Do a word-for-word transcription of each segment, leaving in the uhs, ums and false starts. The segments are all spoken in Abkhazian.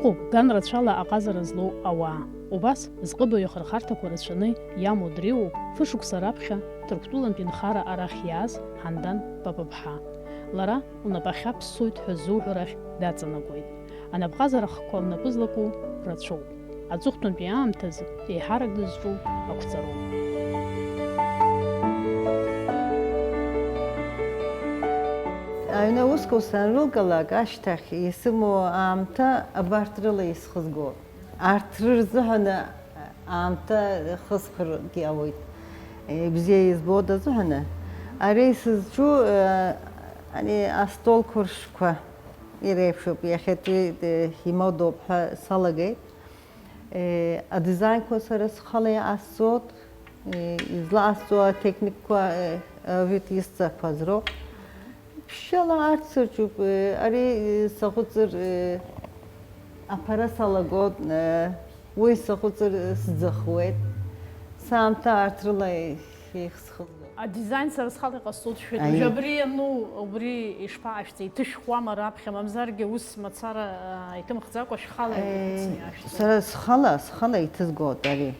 Иҟоуп ган рацәала аҟазара злоу ауаа. Убас, зҟыбаҩ ахырхарҭақәа рацәаны иамоу дреиуоуп фышықәса раԥхьа Ҭырқәтәылантәи нхара арахь иааз Ҳандан Папаԥҳа. Лара лнапы ахьаԥссоит ҳәа ззуҳәо рахь даҵанакуеит. Анапҟазара хкқәа лнапы злаку рацәоуп. Аҵыхәтәантәи аамҭазы еиҳарак дызҿу ақәҵароуп. Аҩны аусқәа санрылгалак ашьҭахь исымоу аамҭа абарҭ рыла исхызгоит. Арҭ рырзыҳәаны аамҭа хысхыргьы ауеит. Ибзиа избоит азыҳәаны. Ари сызҿу, э, ани астолқәа ршқәа иреиԥшуп, иахьатәи, э, имодоуп ҳәа салагеит. Э, адизаинқәа сара схала иҟасҵоит, э, излаҟасҵо атехникқәа, э, авид исҵақәаз роуп. Ԥшьшьала арҭ сырҿуп, э, ари, э, саҟәыҵыр, э, аԥара салагоит, э, уи саҟәыҵыр, э, сӡахуеит. Саамҭа арҭ рыла еихсхызгоит. Адизаин сара схала иҟасҵоит, шәҳәеит. Аиеи. Уажәы абри иану, убри ишԥаашәҵеи? Иҭышәхуама раԥхьа, мамзаргьы ус мацара, а, иҭымхӡакәа шәхала Аиеи, иқәҵны иаашәҵоу? Сара схала, схала иҭызгоит ари.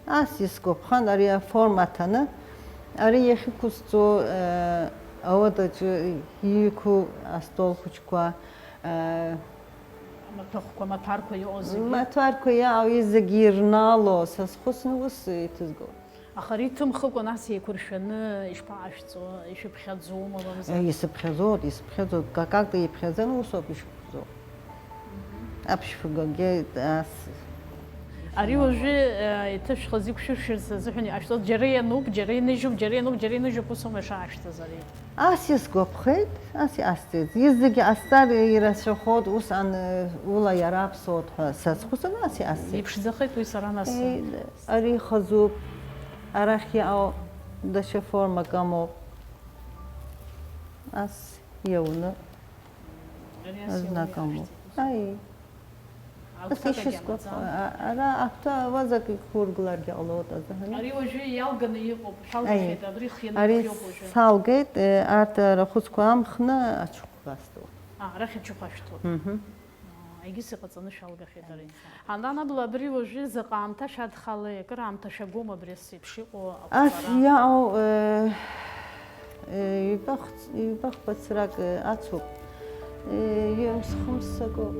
Ас исгәаԥхан, ари аформа аҭаны, ари иахьықәысҵо, э, ауадаҿы иқәу астол хәыҷқәа, э, Амаҭәахәқәа, амаҭәарқәа иҟоу зегьы? Амаҭәарқәа иаау зегьы ирнало, са схәыцны ус иҭызгоит. Аха ари ҭымхыкәа, нас еиқәыршәаны ишԥаашәҵо, ишәыԥхьаӡома, мамзар? Э, исыԥхьаӡоит, исыԥхьаӡоит. Какак-то иԥхьаӡаны усоуп ишықәҵоу. Аԥшьфыгагьы ас. Ари уажәы, э, иҭышәхыз иқәшәыршәырц азыҳәан иҟашәҵоит, џьара иануп, џьара иныжьуп, џьара иануп, џьара иныжьуп, усоума ишаашәҵаз ари? Ас исгәаԥхеит, ас иҟасҵеит. Изегьы ҟасҵар ирацәахоит, усҟан, э, ула иараԥсоит ҳәа сазхәыцын, ас иҟасҵеит. Иԥшӡахеит уи сара нас. Э, ари хазуп, арахь иҟоу даҽа формак амоуп. Ас иауны. Ари ас иауны знак амоуп. Иаашәҵеит. Аи. Ас ишьызгәаԥхо, а-, ара агәҭа уазак иқәургыларгьы ҟалоит азыҳәан. Ари уажәы иалганы иҟоуп, шәалгахьеит, Аи. Абри хианы Ари иҟоуп уажәы. Салгеит, э, арҭ арахәыцқәа амхны аҽқәа астуеит. А, арахь аҽыхәашәҭуеит. Мгм. А, егьыс иҟаҵаны шәалгахьеит ари. Ҳандан абла абри уажәы заҟа аамҭа шәадхалеи, акыр аамҭа шәагома абри ас еиԥш иҟоу Ас ақәҵара? Иаау, э, э, ҩбахц-, ҩбахԥа црак, э, ацуп. Э, ҩымз-хымз сагоуп.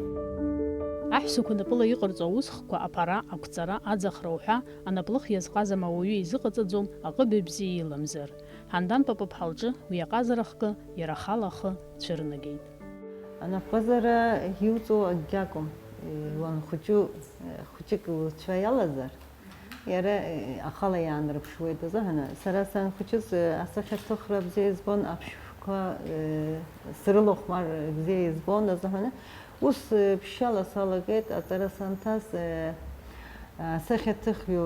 Аҳәсақәа напыла иҟарҵо аусхқәа, аԥара, ақәҵара, аӡахра уҳәа, анаплых иазҟазам ауаҩы изыҟаҵаӡом аҟыбаҩ бзиа иламзар. Ҳандан Папыԥҳа лҿы уи аҟазара хкы иара ахала ахы цәырнагеит. Анапҟазара иуҵоу акгьы акәым. Уанхәыҷу, хәыҷык уцәа иалазар, иара ахала иаанарԥшуеит азыҳәан. Сара санхәыҷыз асахьаҭыхра бзиа избон, аԥшшәқәа срылахәмар бзиа избон азыҳәан. Ус ԥшьшьала салагеит аҵара санҭаз, асахьаҭыхҩы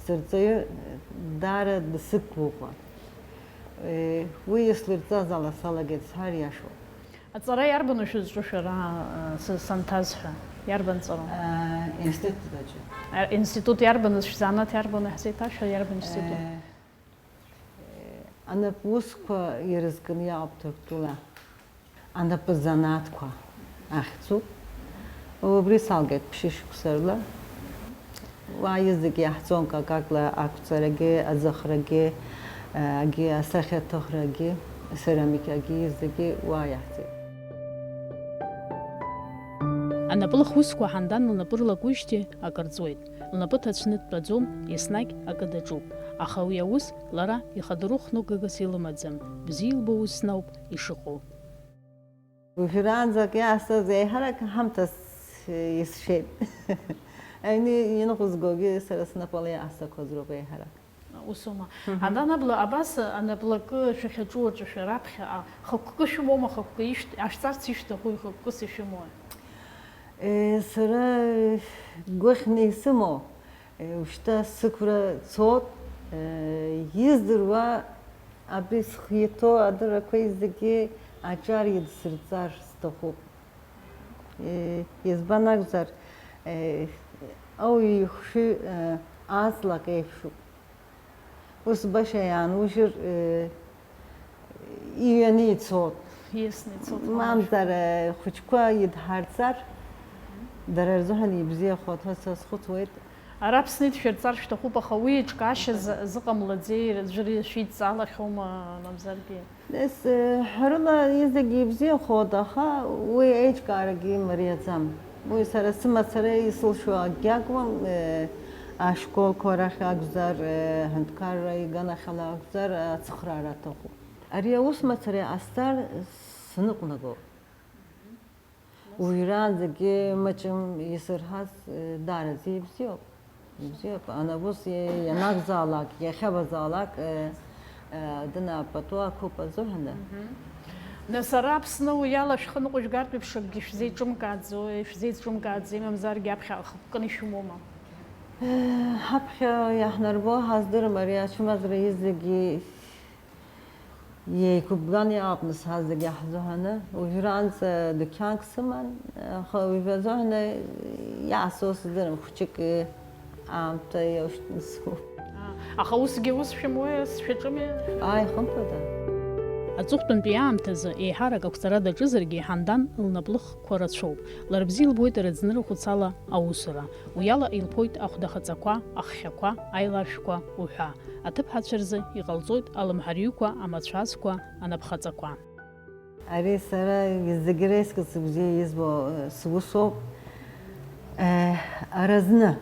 сырҵаҩы даара дсықәгәыӷуан. Уи ислырҵаз ала салагеит, сҳәар иашоуп. Аҵара иарбану шәызҿу шәара, а, с-, санҭаз ҳәа? Иарбан ҵару? А, институт аҿы. А, институт иарбаныз, шәзанааҭ иарбану ҳзеиҭашәҳәа, иарбан институт? Э, э, анапусқәа ирызкны иҟоуп Ҭырқәтәыла. Анапы занааҭқәа ахьӡуп. Убри салгеит ԥшьышықәса рыла. Уа изегьы иаҳҵон какакла ақәҵарагьы, аӡахрагьы, агьи асахьаҭыхрагьы, асерамикагьы, зегьы уа иаҳҵеит. Анаплых усқәа Ҳандан лнапы рылакужьҭеи акыр ҵуеит. Лнапы ҭацәны дтәаӡом, еснагь акы даҿуп. Аха уи аус лара ихадоу хәныкгагас илымаӡам, бзиа илбо усны ауп ишыҟоу. Уажәраанӡак иаасҭаз еиҳарак ҳамҭас исшеит. Аҩны ианыҟәызгогьы сара снапала иаасҭақәаз роуп еиҳарак. Усоума? Мгм. Ҳандан абла, абас анаплакы шәахьаҿу аҿы шәара аԥхьаҟа хықәкы шәымоума, хықәкы ишәҭ-, ашәҵарц ишәҭаху ихықәкыс ишәымои? Е, сара гәыхьны исымоу, е, ушьҭа сықәра цот, е, издыруа абри схы иаҭоу адыррақәа зегьы аҿар идсырҵар сҭахуп. Е, избан акәзар, е, ауаҩы ихшыҩ, е, аҵлак еиԥшуп. Ус баша иаанужьыр, е, иҩаны ицот. Ииасны ицот. Мамзар, е, хәыҷқәа идҳарҵар, Дара рзыҳәан ибзиахоит ҳәа сазхәыцуеит. Ара Аԥсны идшәырҵар шәҭахуп, аха уи еиҿкаашьа зыҟамлаӡеи, ӡәыр шәидҵаалахьоума, мамзаргьы? Нас, э, ҳәарыла изегьы ибзиахоит, аха уи еиҿкаарагьы имариаӡам. Уи сара сымацара исылшо акгьы акәым, э, ашколқәа рахь акәзар, э, ҳәынҭқарра иганахьала акәзар, ацхраара аҭахуп. Ари аус мацара иҟасҵар сныҟәнагоуп. Уажәраанӡагьы маҷым исырҳаз, э, даараӡа ибзиоуп. Ибзиоуп. Ана ус ианакәзаалак, иахьабазаалак, э, э, дына пату ақәуп азыҳәаны. Нас ара Аԥсны уи ала шәхы ныҟәыжәгартә еиԥш акгьы шәзеиҿымкааӡои, шәзеиҿымкааӡеи, мамзаргьы аԥхьаҟа хықәкны ишәымоума? Э, ҳаԥхьа иаҳнарбо ҳаздырам, ари ачымазара изегьы Еиқәыбган иҟаҟны сҳаз зегьы ҳзыҳәаны, уажәраанӡа дукианк сыман, аха уажәы азыҳәаны иаасоу сыздырам, хәыҷык аамҭа иоушьҭны сыҟоуп. Аха усгьы ус шәымуеи, ус шәаҿыми? Ааи, хымԥада. Аҵыхәтәантәи аамҭазы еиҳарак ақәҵара даҿызаргьы, Ҳандан лнаплыхқәа рацәоуп. Лара бзиа илбоит арыӡны рахәыцала аусура. Уиала илԥоит ахәдахаҵақәа, аххьақәа, аиларшәқәа уҳәа. Аҭыԥҳацәа рзы иҟалҵоит алымҳарҩықәа, амацәазқәа, анапхаҵақәа. Ари сара зегьы реизгьы сыбзиа избо, э, сусоуп. Э, аразны,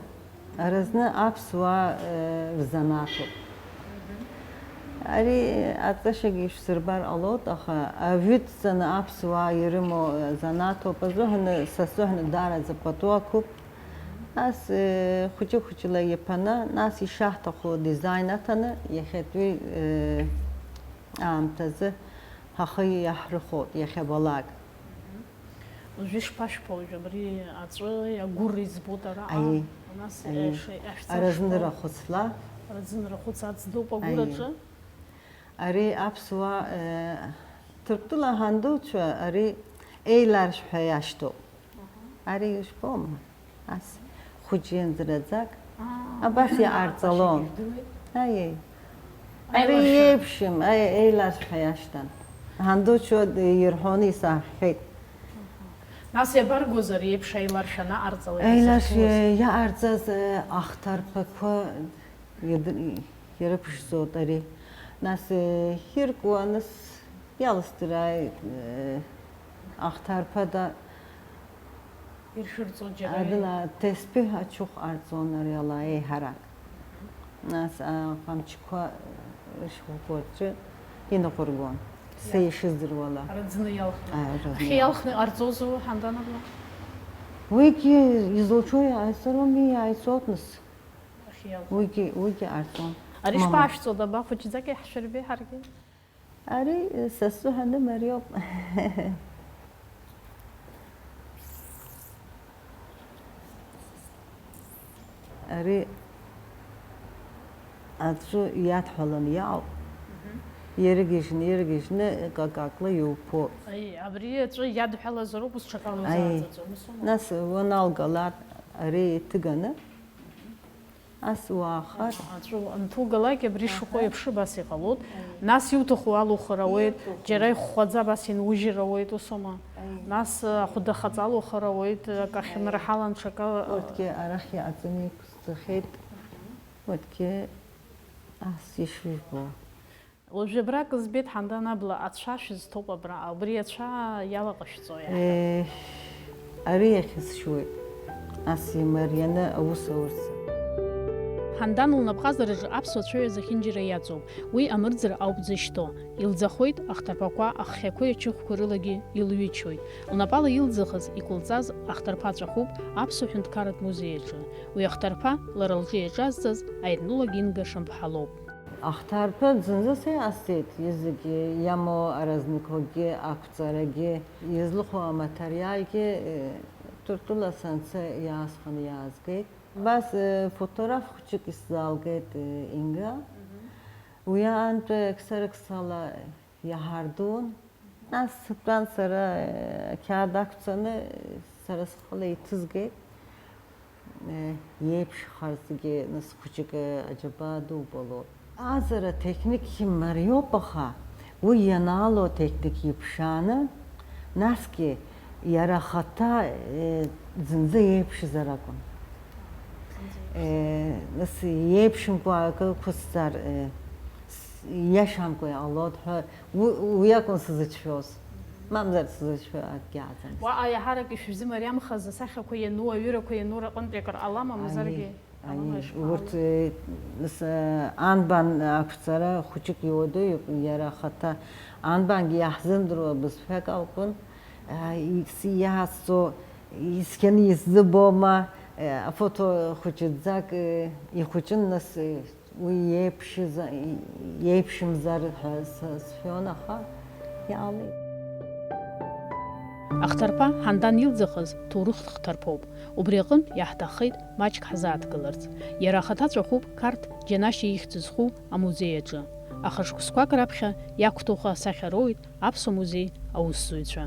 аразны аԥсуаа, э, рзанааҭуп. Ари аҵашьагьы ишәсырбар ҟалоит, аха ажәытәӡаны аԥсуаа ирымоу, э, занааҭуп азыҳәаны, са сзыҳәаны даараӡа пату ақәуп. Нас, э, хәыҷы-хәыҷла иԥаны, нас ишаҳҭаху адизаин аҭаны, иахьатәи, э, аамҭазы ҳахы иаҳрыхәоит, иахьабалак. Уажәы ишԥашәԥо, уажәы абри аҵәы агәыр избоит ара, Аиеи. Нас Аиеи. Иаша-, иашәҵа Аразнырахәыцла. Аразнырахәыц аӡдоуп агәыр Аиеи. Аҿы. Ари аԥсуаа, э, Ҭырқәтәыла ҳандуцәа ари еиларшә ҳәа иашьҭоуп. Ари ижәбома? Ас хәыҷы ианзыраӡак. Абас иҟарҵалон. Аиеи. Ари Аиларшәа. Еиԥшым, аи, еиларшә ҳәа иашьҭан. Ҳандуцәа ирҳәоны исаҳахьеит. Нас иабаргоз ари еиԥш аиларшә анаҟарҵалак Еиларшә изахьуаз? Иаҟарҵаз, э, ахҭарԥақәа ирд-, ирыԥшӡоит ари. Нас, э, иркуа, нас иалсдырааит, э, ахҭарԥада Иршәырҵо џьара. Адына, тесбиҳ ачыхә ҟарҵон ари ала еиҳарак. Нас, а, ҟамчқәа рышьхәақәа рҿы иныҟәыргон, са ишыздыруала. Раӡны иалхны. Аиа, раӡны Ахьы иалхны. Иалхны ҟарҵозу, Ҳандан абла? Уигьы изылшо иааицароуми, иааицоит нас. Ахьы иалхны. Уигьы, уигьы ҟарҵон. Ари Мама. Шԥашәҵо, дабахәыҷӡак иаҳшәырбеи ҳаргьы? Ари са сзыҳәаны мариоуп. Ари аҵәы иадҳәаланы иаауп. Ирыгьежьны, ирыгьежьны, какакла иуԥо. Аи, абри аҵәы иадҳәалазароуп ус ҽакала Аи, узааӡаӡом, ус аума? Нас уаналгалак ари иҭыганы, Ас уаахар. Аҵәы анҭугалак, абри шыҟоу еиԥш, абас иҟалоит. Нас иуҭаху алухыр ауеит, џьара ихәхәаӡа абас инужьыр ауеит, усоума? Аи. Нас, э, ахәдахаҵа алухыр ауеит, акы ахьынраҳалан ҽакы, э, Урҭгьы арахь иаҵаны иқәсҵахьеит. Урҭгьы ас ишыжәбо. Уажәы абрак збеит, Ҳандан абла ацәа шәызҭоуп абра, убри ацәа иалаҟашәҵо иаҳҳәап. Еҳ, ари иахьысшьуеит, ас имарианы аус аурцы. Ҳандан лнапҟазараҿы аԥсуа цәаҩа зехьынџьара иаҵоуп, уи амырӡра ауп дзышьҭоу. Илӡахоит ахҭарԥақәа, аххьақәеи ачыхәқәа рылагьы илҩычоит. Лнапала илӡахыз, иқәылҵаз ахҭарԥа ҵәахуп аԥсуа ҳәынҭқарратә музеи аҿы. Уи ахҭарԥа лара лҿы иаҿазҵаз аетнолог Инга Шамԥҳа лоуп. Ахҭарԥа зынӡа сеиҟасҵеит, изегьы иамоу аразныкқәагьы, ақәҵарагьы, излыхәо амаҭариалгьы, э, Ҭырқәтәыла санца иаасхәаны иаазгеит. Абас, э, фотограф хәыҷык исзаалгеит, э, Инга. Уи аантәи аксараксала иаҳардун. Нас сыҭәан сара, э, ақьаад ақәҵаны, сара схала иҭызгеит. Э, иеиԥшхарцгьы, нас, хәыҷык, э, аџьабаа дубалоит. Аҟазара техникгьы мариоуп, аха уи ианаало атехник иԥшааны, насгьы Иара ахаҭа, э, зынӡа иеиԥшызар акәын. Э, нас иеиԥшымкәа акы ықәысҵар, э, с-, ииашамкәа иҟалоит ҳәа, уи, уи акәын сзыцәшәоз. Мамзар сзыцәшәо акгьы ыҟаӡамызт. Уаҟа иаҳарак ишәзымариамхаз асахьақәа иану, аҩырақәа иану рҟынтә акыр ҟалама, мамзаргьы? Аиеи, аиеи, ҟалама, урҭ, ишԥаҟалеи? Э, нас, э, анбан ақәҵара хәыҷык иуадаҩуп, иара ахаҭа анбангьы иаҳзымдыруа бызшәак акәын. Исиасҵо, исхьаны исзыбома, афото хәыҷыӡак ихәыҷын, нас уи иеиԥшыз, иеиԥшымзар ҳәа сшәон, аха иаалеит. Ахҭарԥа Ҳандан илӡахыз ҭоурыхтә хҭарԥоуп. Убри аҟынтә иаҳҭаххеит маҷк ҳзааҭгыларц. Иара ахаҭа ҵәахуп Қарҭ Џьанашьа ихьӡ зху амузеи аҿы. Аха шықәсқәак раԥхьа иақәҭәахо асахьа роуеит Аԥсуа музеи аусзуҩцәа.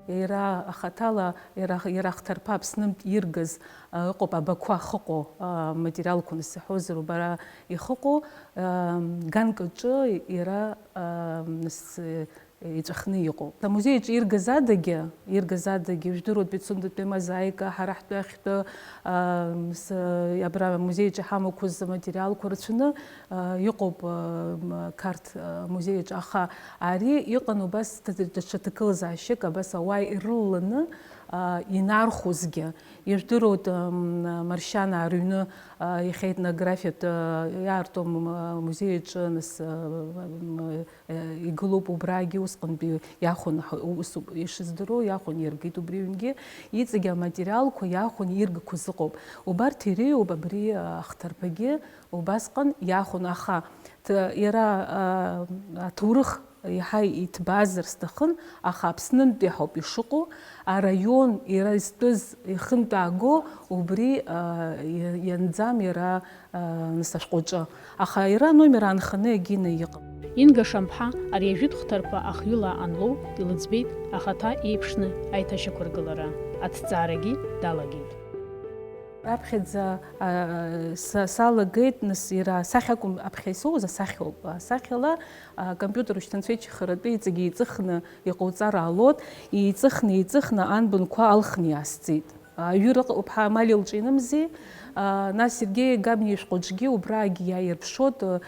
Иара ахаҭала, иара, иара ахҭарԥа Аԥснынтә иргаз, а, ыҟоуп абақәа ахыҟоу, а, материалқәа, нас иаҳәозар, убара ихыҟоу, а, ганк аҿы иара, а, нас, э, иҵәахны иҟоуп. Амузеи аҿы иргаз адагьы, иргаз адагьы, жәдыруатәи Цундатәи мозаика, ҳара ҳтәы ахьтәы, а, с-, абра амузеи аҿы ҳамақәаз аматериалқәа рацәаны, а, иҟоуп, а, м, Қарҭ, а, музеи аҿы. Аха ари иҟан убас даҽа ҭагылазаашьак, абас ауаа ирылаланы, а, инархәозгьы. Ижәдыруеит, м, Маршьанаа рыҩны, а, иахьа аетнографиатә, а, иаарту м-, музеи аҿы, нас, а, м, э, игылоуп убрагьы, усҟантәи иахәон, ҳ-, усоуп ишыздыруа, иахәон, иргеит убри аҩнгьы. Иҵегь аматериалқәа иахәон, иргақәа зыҟоуп. Убарҭ иреиуоуп абри, а, ахҭарԥагьы убасҟан иахәон, аха ҭ-, иара, а, аҭоурых иаҳа иҭбаазар сҭахын, аха Аԥснынтәи ҳауп ишыҟоу, араион иара изтәыз ихынтә ааго, убри, а, иа-, ианӡам иара, а, нас ашәҟәаҿы. Аха иара аномер аанханы егьина иҟам. Инга Шамԥҳа ари ажәытә хҭарԥа ахҩыла анлоу илыӡбеит ахаҭа еиԥшны аиҭашьақәыргылара, аҭҵаарагьы далагеит. Раԥхьаӡа, а, са-, салагеит, нас, иара асахьа акәым, аԥхьа исоуз асахьоуп. Асахьала, а, компиутер ушьҭанцәа ичҳаратәы иҵегь еиҵыхны иҟауҵар ҟалоит, еиҵыхны, еиҵыхны анбанқәа алхны иаасҵеит. Аҩыра ыҟоуп ҳәа амал илҿинамзи, а, нас Сергеи Габниа ишәҟәаҿгьы убраагьы иааирԥшуеит, а,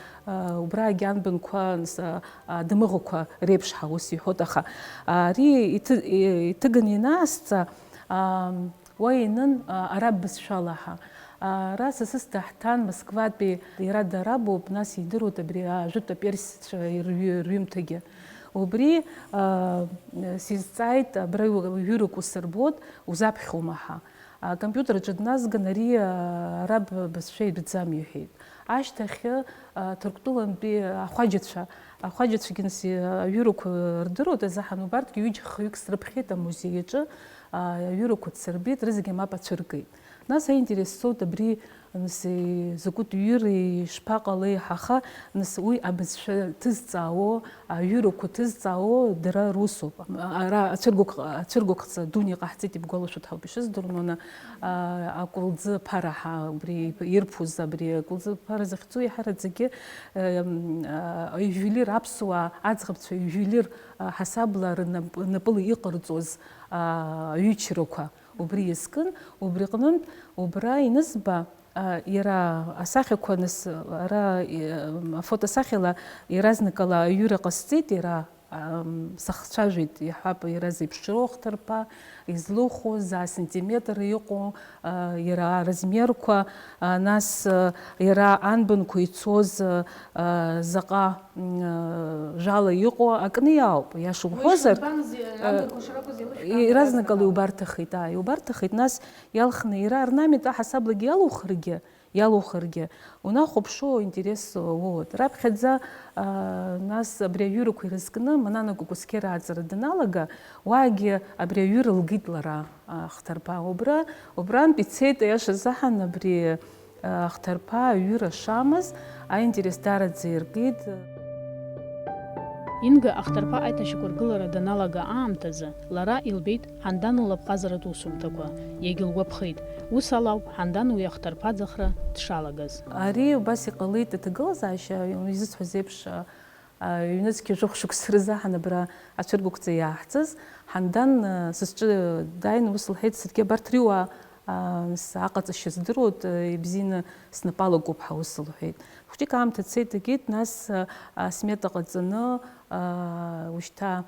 убраагьы анбанқәа, нас, а, а, адамыӷақәа реиԥш ҳәа ус иҳәоит, аха ари иҭы-, и-, иҭыганы ианаасҵа, а, Уа ианын, а, араб бызшәала ҳа. Ара сасыс даҳҭан Москватәи, иара дарабуп, нас идыруеит абри, а, жәытә аперсцәа рҩы-, рҩымҭагьы. Убри, а, сизҵааит, абра уҩ-, ҩырак усырбот, узаԥхьома ҳа. Акомпиутер аҿы дназган, ари, а, араб бызшәа итәӡам, иҳәеит. Ашьҭахьы, а, Ҭырқәтәылантәи ахәаџьацәа, ахәаџьацәагьы нас, а, аҩырақәа рдыруеит азыҳәан, убарҭгьы ҩыџьа-хҩык срыԥхьеит амузеи аҿы, а, аҩырақәа дсырбеит, рызегьы мап ацәыргеит. Нас аинтерес соуит абри, нас, закәытә ҩырреи ишԥаҟалеи ҳаха, нас уи абызшәа ҭызҵаауоу, аҩырақәа ҭызҵаауоу дара русуп. Ара ацәыргақәҵ-, ацәыргақәҵа дуны иҟаҳҵеит, ибгәалашәоит ҳәа ауп ишыздыру, нана, а, акәылӡы ԥара ҳа убри ирԥуз абри акәылӡы ԥара захьӡу иаҳараӡакгьы, ем, а, аиужәелир, аԥсуаа аӡӷабцәа аиужәелир, а, ҳасабла рнап-, рнапыла иҟарҵоз, а, аҩычарақәа убри иазкын, убри аҟнынтә убра инызба, а, иара асахьақәа нас, ара, и, афотосахьала иаразнакала аҩыра ҟасҵеит, иара, ам, сахцәажәеит, иаҳҳәап, иара зеиԥшроу ахҭарԥа, излыхәо, заа сантиметр иҟоу, а, иара аразмерқәа, а, нас, а, иара анбанқәа ицоз, а, а, заҟа, м, а, жәала иҟоу акны иаауп, иаша уҳәозар, а, иаразнакала иубарҭахеит, ааи, иубарҭахеит, нас иалхны, иара орнамент аҳасаблагьы иалухыргьы, иалухыргьы, унахәаԥшуа, интерес уоуеит. Раԥхьаӡа, а, нас абри аҩырақәа ирызкны, Манана Кәакәасқьыр ааҵара даналага, уаагьы абри аҩыра лгеит лара, а, ахҭарԥа. Убра, убрантә ицеит, аиаша азыҳәан, абри, а, ахҭарԥа аҩыра шамаз, аинтерес даараӡа иркит. Инга ахҭарԥа аиҭашьақәыргылара даналага аамҭазы, лара илбеит Ҳандан ллапҟазаратә усумҭақәа, иагьылгәаԥхеит. Ус ала ауп Ҳандан уи ахҭарԥа аӡахра дшалагаз. Ари убас иҟалеит аҭагылазаашьа, изысҳәаз еиԥш, а, Ҩнызқьи жәохә шықәса рзы ҳан абра ацәыргақәҵа иааҳҵаз, Ҳандан, сасҿы дааин ус лҳәеит, саргьы абарҭ риуаа, нас, аҟаҵашьа здыруеит, ибзианы снапы алакуп ҳәа ус лҳәеит. Хәыҷык аамҭа цеит, егьит, нас, асмета ҟаҵаны, ушьҭа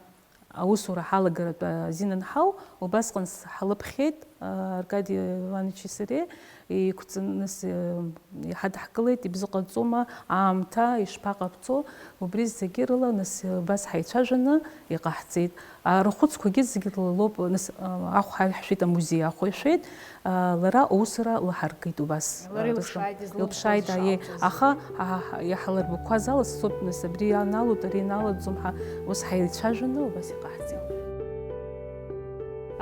аусура ҳалагаратә азин анҳау, убасҟан ҳлыԥхьеит, Аркади Ивановичи сареи, еиқәҵаны, нас, иҳадаҳкылеит, ибзыҟаҵома, аамҭа ишԥаҟабҵо, убри зегьы рыла, нас, убас ҳаицәажәаны иҟаҳҵеит. Арахәыцқәагьы зегьы лоуп, нас, ахә ҳа-, ҳшәеит, амузеи ахә ишәеит, лара аусура лаҳаркит убас. Лара илыԥшааит, излылбоз Илыԥшааит, аиеи. Аха ҳа-, ҳа-, иаҳлырбақәаз ала соуп, нас, абри ианалоит, ари иналаӡом ҳәа, ус ҳаицәажәаны убас иҟаҳҵеит.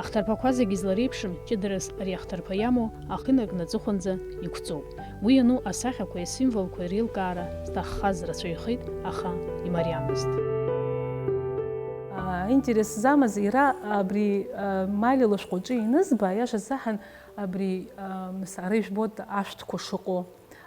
Ахҭарԥақәа зегьы излареиԥшым ҷыдарас ари ахҭарԥа иамоу ахы инаркны аҵыхәанӡа иқәҵоуп. Уи иану асахьақәеи асимволқәеи реилкаара зҭаххаз рацәаҩхеит, аха имариамызт. Аинтерес змаз иара абри, а, Мали лышәҟәаҿы ианызба, аиаша азыҳәан абри, а, мс-, ара ижәбоит ашәҭқәа шыҟоу,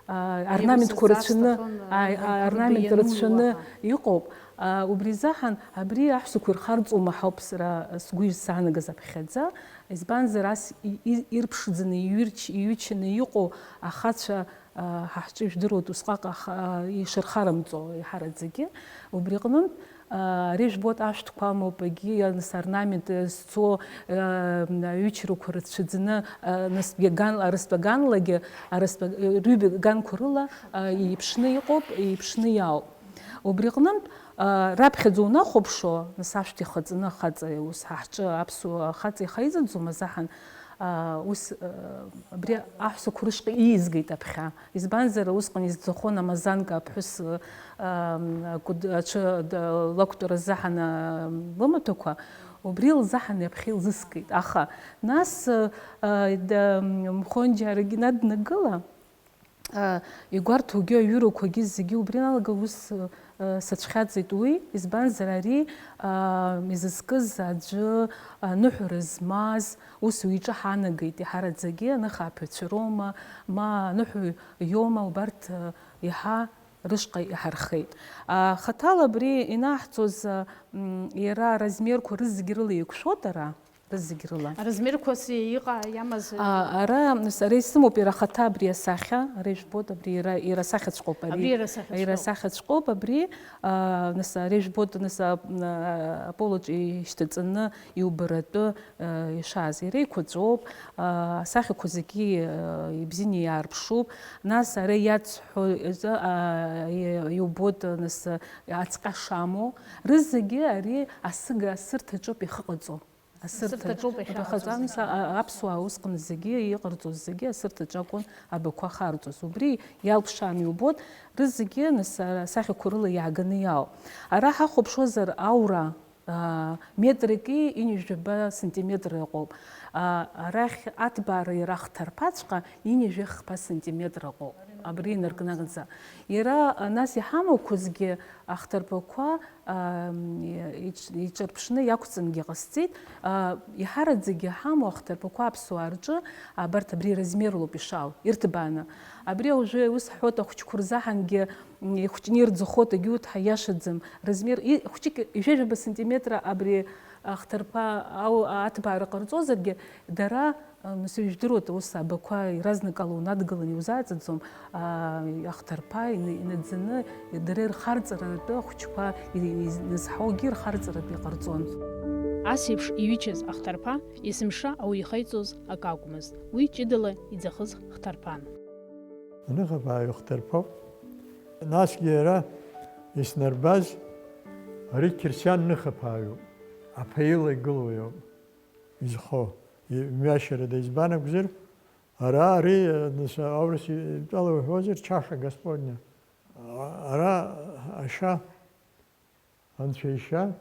а, орнаментқәа рацәаны, а, а, орнамент рацәаны иҟоуп. А, убри азыҳәан абри аҳәсақәа ирхарҵома ҳәа ауп сара сгәы исзаанагаз аԥхьаӡа, избанзар ас и-, и-, ирԥшӡаны, иҩырч-, иҩычаны иҟоу ахацәа, а, ҳа ҳҿы ижәдыруеит усҟак аха, а, ишырхарамҵо иҳараӡагьы. Убри аҟнынтә, а, ари ижәбоит ашәҭқәа амоуп, егьи, а, нас орнамент зцо, а, аҩычарақәа рацәаӡаны, а, нас ган-, арыстәаганлагьы, арыстәа-, рҩбаганқәа рыла, а, еиԥшны иҟоуп, еиԥшны иаауп. Убри аҟнынтә, а, раԥхьаӡа унахәаԥшуа, нас ашәҭ ихаҵаны ахаҵа, ус ҳа ҳҿы аԥсуа ахаҵа ихаиҵаӡом азыҳәан, а, ус, а, абри аҳәсақәа рышҟа ииазгеит аԥхьа. Избанзар, усҟан изӡахон амазанка аԥҳәыс, а, ам, акәыд-, аҽы д-, лақәтәара азыҳәан, а, лымаҭәақәа, убри лзыҳәан аԥхьа илзыскит. Аха нас, а, а, д-, м, Мхонџьарагьы инаднагыла, А, игәарҭогьы, аҩырақәагьы зегьы убри аналага ус, а, сацәхьаҵит уи, избанзар ари, а, изызкыз аӡәы аныҳәара змаз, ус уи иҿы ҳанагеит, иҳараӡагьы аныхаԥыцәа роума, ма аныҳәаҩ иоума, убарҭ, а, иаҳа рышҟа иҳархеит. А, хаҭала абри инаҳҵоз, а, м, иара аразмерқәа рызегь рыла еиқәшәоит ара. Рызегь рыла. Аразмерқәас иҟа-, иамаз, А, ара, сара исымоуп иара ахаҭа абри асахьа, ара ижәбоит, абри иара, иара асахьаҵәҟьоуп ари. Абри иара асахьаҵәҟьоуп. Иара асахьаҵәҟьоуп абри, а, нас, ара ижәбоит, нас, а, а, аполаҿ ишьҭаҵаны иубаратәы, а, ишааз. Иара еиқәаҵәоуп, а, асахьақәа зегьы, а, ибзианы иаарԥшуп. Нас ара иацҳәо, а, и-, иубоит, нас, ацҟьа шамоу. Рызегьы ари асыга асырҭ аҿоуп ихыҟаҵо. Асырҭ Асырҭ аҿоуп иахьа абахаҵамс, аҟаҵоз. А-, аԥсуаа усҟан зегьы иҟарҵоз зегьы асырҭ аҿы акәын абақәа ахарҵоз. Убри иалԥшаан иубоит, рызегьы, нас, а-, асахьақәа рыла иааганы иаауп. Ара ҳахәаԥшуазар, аура, а, метрики ҩынҩажәаба сантиметр ыҟоуп. А, арахь аҭбаара иара ахҭарԥаҵәҟьа ҩынҩажәи хԥа сантиметр ыҟоуп. Абри инаркнагаӡа. Иара, а, нас иҳамақәазгьы ахҭарԥақәа, ам, иҿ-, иҿырԥшны иақәҵангьы ҟасҵеит. А, иҳараӡагьы иҳамоу ахҭарԥақәа аԥсуаа рҿы, абарҭ абри размерлоуп ишаау, ирҭбааны. Абри уажәы ус ҳҳәоит, ахәыҷқәа рзаҳангьы, м, ихәыҷны ирӡахоит, егьурҭ ҳаиашаӡам. Размер, и-, хәыҷык ҩажәаба сантиметра абри ахҭарԥа ау-, аҭбаара ҟарҵозаргьы, дара М, сыжәдыруеит, ус абақәа иаразнакала унадгылан иузааӡаӡом, аа, ахҭарԥа ина-, инаӡаны, дара ирхарҵаратәы ахәыҷқәа и-, и-, иназҳаугьы ирхарҵаратәы иҟарҵон. Ас еиԥш иҩычаз ахҭарԥа есымша ауаҩы ихаиҵоз акы акәмызт, уи ҷыдала иӡахыз хҭарԥан. Ныхаԥааҩ хҭарԥоуп. Насгьы иара иснарбаз ари қьырсиан ныхаԥааҩуп, аԥа ила игылоу иоуп изхо. Мҩашьарада, избан акәзар, ара, ари, нас, аурыс итәала уҳәозар, чаша Господня. Ара ашьа, Анцәа ишьа.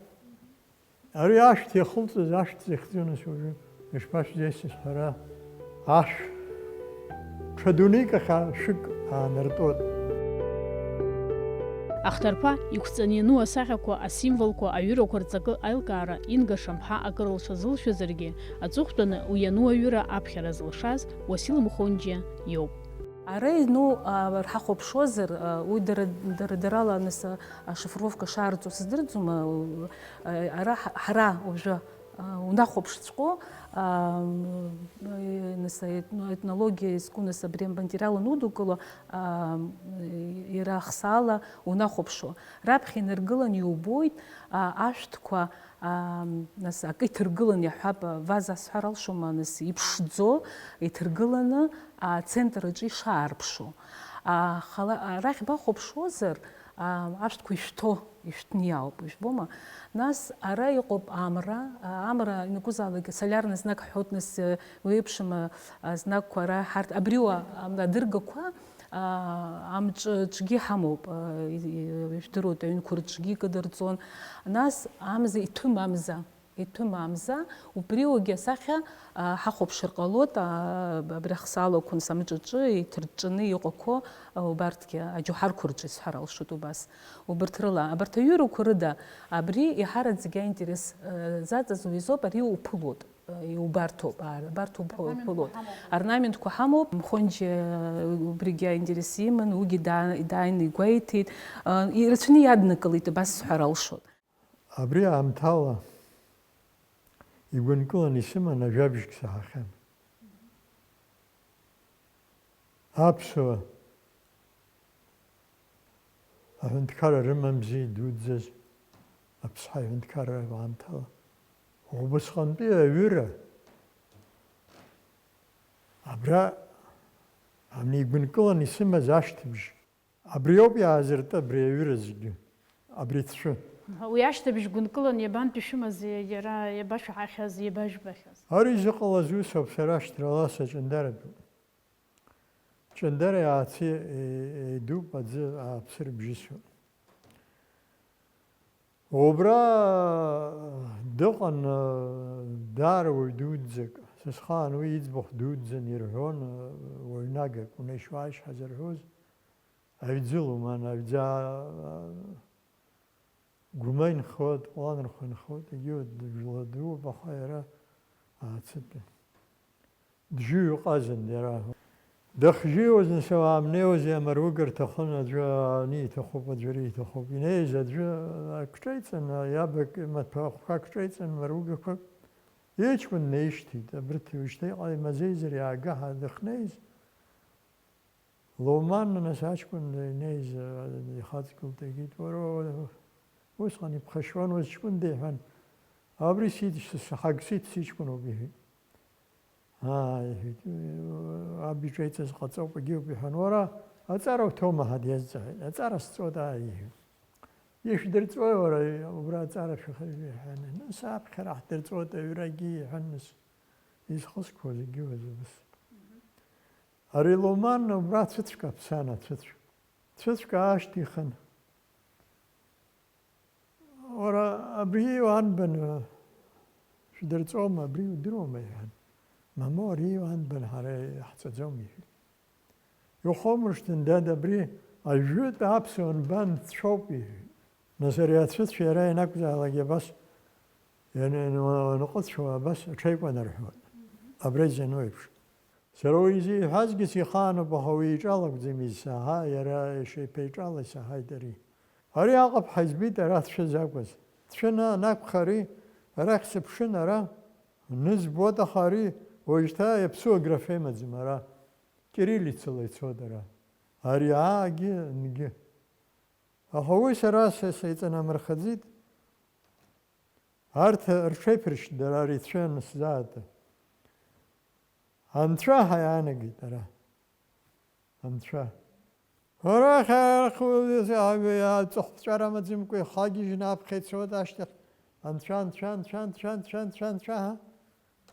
Ари ашәҭ иахылҵыз, ашәҭ захьӡу, нас, уажәы, ишԥашәзеисыз ҳәара, ашә. Ҽа дунеик ахь ашәык аанартәоит. Ахҭарԥа иқәҵаны иану асахьақәа, асимволқәа, аҩырақәа рҵакы аилкаара Инга Шамԥҳа акыр лҽазылшәазаргьы, аҵыхәтәаны уи иану аҩыра аԥхьара зылшаз Уасил Мхонџьиа иоуп. Ара иану, а, ҳахәаԥшуазар, а, уи дара, дара, дарала, нас, а, ашифровка шаарҵо сыздырӡом, а, у-, а, ара ҳа-, ҳара уажәы, а, унахәаԥшҵәҟьо, а, м, э, нас, а, етно-, етнологиа иазку, нас, абри аматериал анудукыло, а, м, иара ахсаала унахәаԥшуа. Раԥхьа инаргылан иубоит, а, ашәҭқәа, а, нас, акы иҭаргылан, иаҳҳәап, ваза сҳәар алшома, нас, иԥшӡо, иҭаргыланы, ацентр аҿы ишаарԥшу. Ахала-, арахь бахәаԥшуазар, а, ашәҭқәа ишәҭо, ишәҭны иаауп, ижәбома? Нас ара иҟоуп амра, а, амра ианакәызаалак солиарный знак ҳҳәоит, нас, э, уи еиԥшым, а, знакқәа ара ҳарҭ, абриуа, а, адыргақәа, а, амҿы ҿгьы ҳамоуп, а, и-, и-, ижәдыруеит, аҩнқәа рҿгьы икыдырҵон. Нас амза, иҭәым амза. Иҭәым амза, убриугьы асахьа, а, ҳахәаԥшыр ҟалоит, а, абри ахсаалақәа, нас, амҿаҿы иҭырҷҷаны иҟақәоу, а, убарҭгьы, аџьуҳарқәа рҿы исҳәар алшоит убас. Убарҭ рыла, абарҭ аҩырақәа рыда, абри еиҳараӡагьы аинтерес, а, заҵаз уи азоуп, ари уԥылоит, а, иубарҭоуп, а, абарҭ уԥ-, Орнаментқәа уԥылоит. Ҳамоуп. Орнаментқәа ҳамоуп, Мхонџьиа убригьы аинтерес иман, уигьы даа-, дааины игәеиҭеит, а, ирацәаны иаднакылеит, абас сҳәар алшоит. Абри аамҭала игәынкыланы исыман ажәабжьк саҳахьан. Аԥсуа аҳәынҭқарра рымамзи идуӡӡаз, Аԥсҳа аҳәынҭқарра аамҭала. Убысҟантәи аҩыра, абра, абни игәынкыланы исымаз ашьҭыбжь, Абриоуп иаазыртны абри аҩыра зегьы, абри цәы. Уи ашьҭыбжь гәынкылан иабантәи шәымаз, иара иабашәаҳахьаз, иабажәбахьаз? Ара изыҟалаз усоуп, сара ашьҭрала саҷандаратәуп. Ҷандара иаацы-, е-, еидуп, аӡы ааԥсыр бжьысуп. Убра дыҟан, даара уаҩ дуӡӡак. Са схаан уи иӡбахә дуӡӡан ирҳәон, уаҩнагак, унеишь-уааишь ҳазырҳәоз. Аҩӡы луман, аҩӡа, гәма инхоит, ҟәланырхәа инхоит, егьиуеит, жәла дууп, аха иара аацытәын. Джьыҩ ҟазан иара. Дахьжьиуаз, нас, ауаа мнеиуази амаруга рҭахын, аӡәы ани иҭахуп, аӡәы ари иҭахуп. Инеиз аӡәы акы ҿеиҵан, иаб акы, маҭәахәқәак ҿеиҵан, маругақәак. Иҷкәын днаишьҭит, абырҭ уажәшьҭа иҟа-, имазеизар иаага ҳәа дахьнеиз, Ломан, нас, аҷкәын инеиз, ихаҵгылт, иҳәеит, уара, уара, усҟан иԥхашьон, уи ҷкәында, иҳәан, абри сит-, с-, ҳагсит, сыҷкәыноуп, иҳәеит. Аа, иҳәеит, аб иҿеиҵаз ҟаҵоуп, егьиуп, иҳәан, уара, аҵара уҭоума ҳәа дизҵааит, аҵара сҵоит, аа, иҳәеит. Ишәдырҵои, уара, убра аҵара шәыхы-, иҳәан, нас, аԥхьара ҳдырҵоит, аҩрагьы, иҳәан, нас, изхысқәоу зегьы уазы ус. Ари Ломан убра цәыцәк аԥсан, ацәыцәк. Цәыцәк аашьҭихын. Уара, абри иоу анбан, шәдырҵома, абри удыруама, иҳәан. Мамоу, ари иоу анбан, ҳара иаҳҵаӡом, иҳәеит. Иухоумыршҭын, дад, абри ажәытә аԥсуа нбан дцәоуп, иҳәеит. Нас ари ацәыцә иара ианакәзаалак абас иан-, иан-, ианҟәыҵәо абас аҽеикәанарҳәуан. Абра изану еиԥш. Сара уи изиҳәазгьы сихаануп, аха уи иҿы алакәӡам изсаҳа, иара ишеиԥеиҿала исаҳаит ари. Ари аҟыԥҳа избеит ара цәы закәыз. Цәы на-, анакәха ари, арахь сыԥшын ара, нызбоит, аха ари уажәшьҭа иаԥсуа графа имаӡам ара. Кириллицала ицоит ара. Ари аагьы, нгьы. Аха уи сара са-, сеиҵанамырхаӡеит. Арҭ рҽеиԥыршьт дара рицәа анысзаата. Анцәа ҳәа иаанагеит ара. Анцәа. Арахь, арахь, уи аҵыхәҵәара амаӡамкәа ихагьежьны аԥхьа ицоит ашьҭахь. Анцәа, анцәа, анцәа, ҳәа.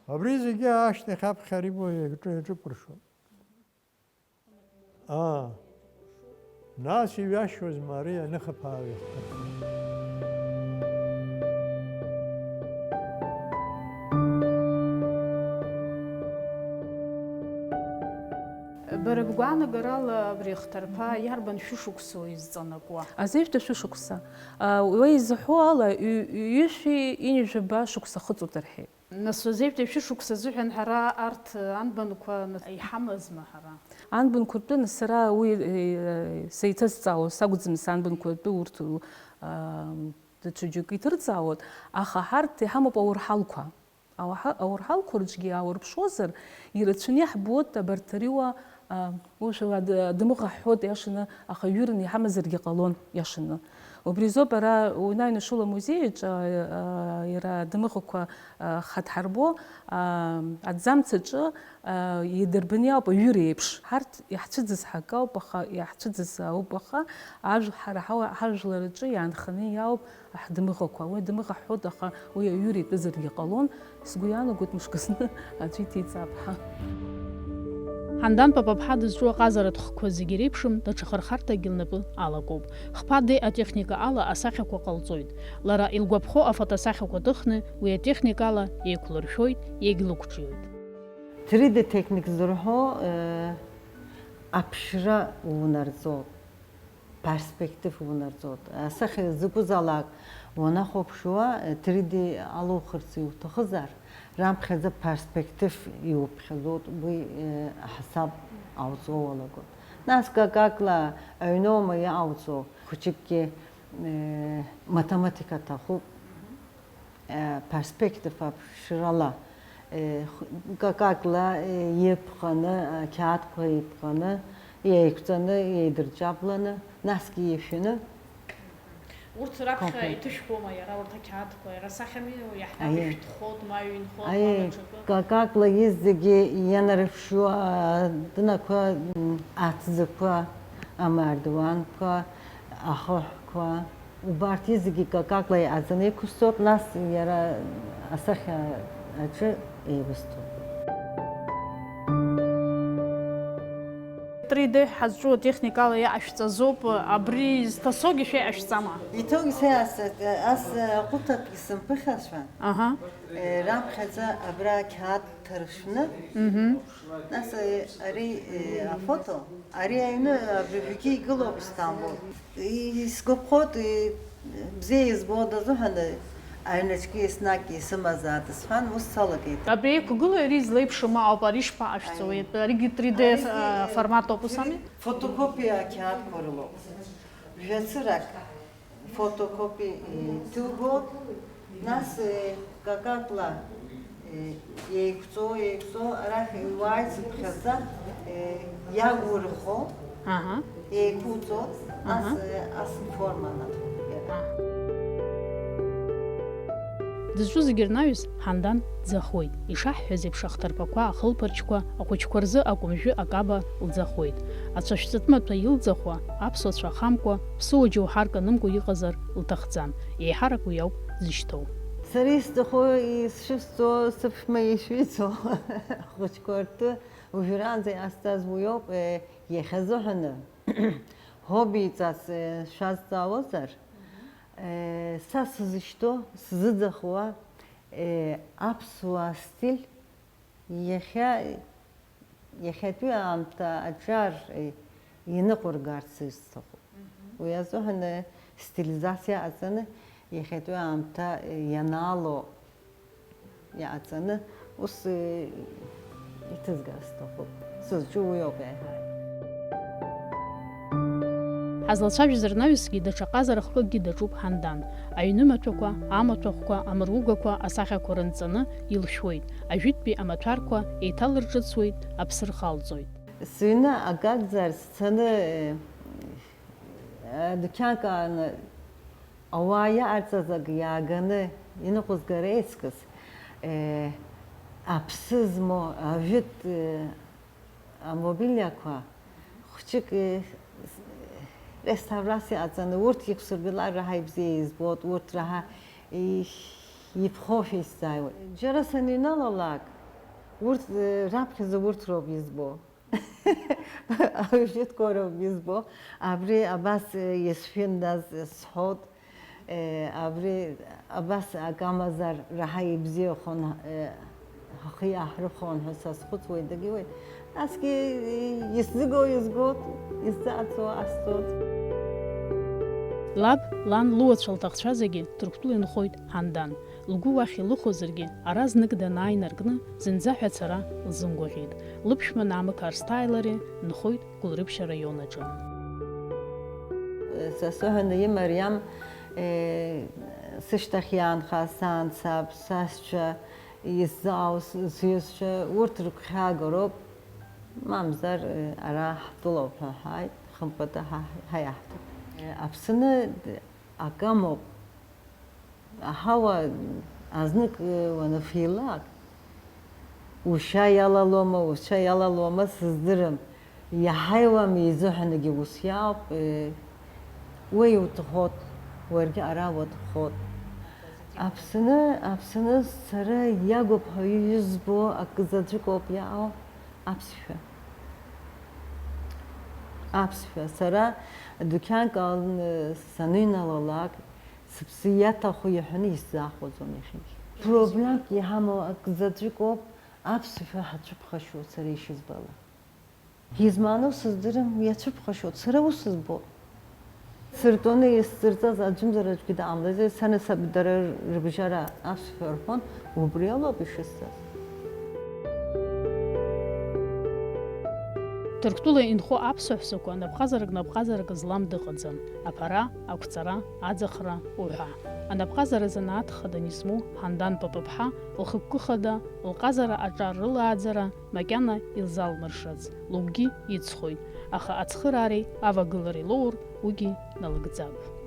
Абри зегьы ашьҭахь аԥхьа ари бо иаҿы-, иаҿыкәыршоит. Аа, нас иҩашьозма ари аныхаԥааҩ ахҭырԥа? Бара бгәаанагарала абри ахҭырԥа иарбан шәышықәсоу изҵанакуа? Азеижәтәи шәышықәса. А, уи изыҳәо ала, ҩ-, ҩышәи ҩажәаба шықәса хыҵуеит рҳәеит. Нас уажәтәи шәышықәса азыҳәан ҳара арҭ анбанқәа иҳамазма ҳара? Анбанқәа ртәы, нас, сара уи, э, сеиҭазҵаауа сакәӡам, анбанқәа ртәы урҭ, аа, даҽа џьоукы иҭырҵаауеит, аха ҳарҭ иҳамоуп ауарҳалқәа. Ауаҳа-, ауарҳалқәа рҿгьы ааурԥшуазар, ирацәаны иаҳбоит абарҭ ариуа, а, уажәала ад-, адымыӷ ҳҳәоит, иашаны, аха ҩырны иҳамазаргьы ҟалон, иашаны. Убри азоуп ара уанаҩнашола амузеи аҿы, а, а, иара адымыӷқәа, а, хадҳарбо, а, аҭӡамц аҿы, а, идырбаны иауп аҩыра еиԥш. Ҳарҭ иаҳцәыӡыз ҳакы ауп, аха, иаҳцәыӡыз ауп, аха ажә-, ҳара ҳауа-, ҳажәлар аҿы иаанханы иауп. Ҳдымыӷақәа, уи адымыӷ ҳҳәоит, аха уи аҩыра итәызаргьы ҟалон, сгәы иаанагоит, мышкызны аӡәы иҭеиҵап ҳәа. Ҳандан Папаԥҳа дызҿу аҟазаратә хкқәа зегьы иреиԥшым, даҽа хырхарҭакгьы лнапы алакуп. Хԥа Д атехника ала асахьақәа ҟалҵоит. Лара илгәаԥхо афотосахьақәа ҭыхны, уи атехникала еиқәлыршәоит, иагьлықәҿиоит. Три Д техник зырҳәо, э, аԥшра унарҵоит. Перспектив унарҵоит. Асахьа закәызаалак уанахәаԥшуа, три D алухырц иуҭахызар, раԥхьаӡа перспектив иуԥхьаӡоит, уи, э, ҳасаб ауҵо уалагоит. Нас какакла аҩноума иауҵо, хәыҷыкгьы, э, математика аҭахуп. Э, перспектив аԥшрала, э, х-, какакла, э, иеиԥҟаны, ақьаадқәа еиԥҟаны, еиқәҵаны, еидырҷабланы, насгьы ишәаны. Урҭ раԥхьа Компот. Иҭышәкуама иара урҭ ақьаадқәа? Иара сахьами иаҳҳәап, Аиеи. Ишәҭхоит, ма иҩнхоит, Аиеи, ма даҽакы. Какакла изегьы ианарыԥшу, адынақәа, м, аҭӡқәа, амардуанқәа, ахаҳәқәа. Убарҭ зегьы какакла иҟаҵаны иқәысҵоит, нас иара асахьа аҿы еивысҭоит. Три D ҳазҿу атехникала иҟашәҵазоуп, абри зҭасогьы шәеиҟашәҵама? Иҭоугьы сеиас-, ас аҟәыҭак исымԥыхьашәан. Аҳа. Э, раԥхьаӡа абра қьаад ҭаршәны, Мгм. Нас, э, ари, э, афото, ари аҩны абыржәгьы игылоуп Истамбул. Исгәаԥхоит, э, бзиа избоит азыҳәан, аҩнаҿгьы еснагь исымазаат сҳәан, ус салагеит. Абри еиқәгылоу ари злеиԥшым ауп, ари шԥаҟашәҵо? Аи. Аригьы три D, Аригьы, а, формат ауп, ус ами? Фотокопиа ақьаадқәа рылоуп. Жәацырак. Фотокопи, э, ҭугоит, нас, э, какакла, э, еиқәҵо, еиқәҵо, арахь иуааит зыԥхьаӡа, э, иагурхо, Аҳа. Еиқәуҵо, нас, Аҳа. Э, ас форма наҭоит. Аҳа. Дызҿу зегьы рнаҩс Ҳандан дӡахуеит. Ишаҳҳәаз еиԥш, ахҭарԥақәа, ахылԥарчқәа, ахәыҷқәа рзы акәымжәы акаба лӡахуеит. Ацәашәҵатәы маҭәа илӡахуа, аԥсуа цәа хамкәа, ԥсуа џьоуҳарк анымкәа иҟазар лҭахӡам, еиҳарак уи ауп дзышьҭоу. Сара исҭаху, исшәысҵо, сыԥшәма ишәиҵо ахәыҷқәа ртәы уажәраанӡа иҟасҵаз уи ауп, е, иахьазыҳәаны ҳобиҵас, е, шәазҵаауазар, е, са сызышьҭоу, сзыӡахуа, Е, аԥсуа стиль иахьа, иахьатәи аамҭа аҿар, е, иныҟәыргарц исҭахуп. Мгм. Уи азыҳәан, е, стилизациа аҵаны, иахьатәи аамҭа, е, ианаало иааҵаны, ус, е, иҭызгар сҭахуп. Сызҿу уи ауп еиҳа. Ҳазлацәажәоз рнаҩсгьы даҽа ҟазара хкыкгьы даҿуп Ҳандан. Аҩнымаҭәақәа, амаҭәахәқәа, амругақәа асахьақәа рынҵаны илшәуеит, ажәытәтәи амаҭәарқәа еиҭалырҿыцуеит, аԥсы рхалҵоит. Сыҩны акакзар сцаны, э, адәқьанк ааны ауаа иҟарҵаз акы иааганы иныҟәызгар еиҵкыс, э, аԥсы змоу ажәытә, э, амобилиақәа хәҷык, э, с-, реставрациа ҟаҵаны, урҭ иқәсыргылар раҳа ибзиа избоит, урҭ раҳа и-, иԥхоушәа исзааиуеит. Џьара саныҩналалак, урҭ, э, раԥхьаӡа урҭ роуп избо. Ажәытәқәа роуп избо. Абри абас, э, исшәындаз сҳәоит. Е, абри абас акы амазар, раҳа ибзиахон, е, ҳхы иаҳрыхон ҳәа сазхәыцуеит, дагьуеит. Насгьы, е, исзыго изгоит, исзаҵо асҵоит. Лаб, лан, луацәа, лҭахцәа зегьы Ҭырқәтәыла инхоит Ҳандан. Лгәы уахь илыхозаргьы, ара знык данааи инаркны, зынӡа ҳәа ацара лзымгәаӷьит. Лыԥшәма Наамықь Арсҭааи лареи нхоит Гәылрыԥшь араион аҿы. Са сыҳәа Наи Мариам, э, сышьҭахь иаанхаз саан, саб, сашьцәа, исзаау с-, сҩызцәа, урҭ рыгәхьаагароуп, мамзар, э, ара ҳтәылоуп ҳәа ҳааит, хымԥада ҳа-, ҳаиаҳҭап. Э, Аԥсны д-, акы амоуп. Аҳауа азнык, э, уанафеилак, ушьа иалалома, ушьа иалалома сыздырам. Иаҳаиуам изыҳәангьы ус иауп, э, уи иуҭахоит, уаргьы ара уаҭахоит. Аԥсны, Аԥсны сара иагуп ҳәа избо акы заҵәык ауп иаау, аԥсшәа. Аԥсшәа. Сара дукьанк аалны саныҩналалак, сыԥсы иаҭаху иҳәаны исзаахәаӡом иахьагьы. Проблемак иҳамоу акы заҵәык ауп, аԥсшәа ҳацәыԥхашьоит сара ишызбало. Измааноу сыздырам, иацәыԥхашьоит, сара ус збоит. Сыртәаны исзырҵаз аӡәымзар аӡәгьы дыҟамлази, санасаб дара рыбжьара аԥсшәа рҳәон, убри алоуп ишысҵаз. Ҭырқәтәыла инхо аԥсуа ҳәсақәа напҟазарак-напҟазарак злам дыҟаӡам, аԥара, ақәҵара, аӡахра уҳәа. Анапҟазара занааҭ хада измоу Ҳандан Папаԥҳа лхықәкы хада лҟазара аҿар рылааӡара макьана илзалмыршац, лыгәгьы иҵхоит, аха ацхыраареи авагылареи лоур, уигьы налыгӡап.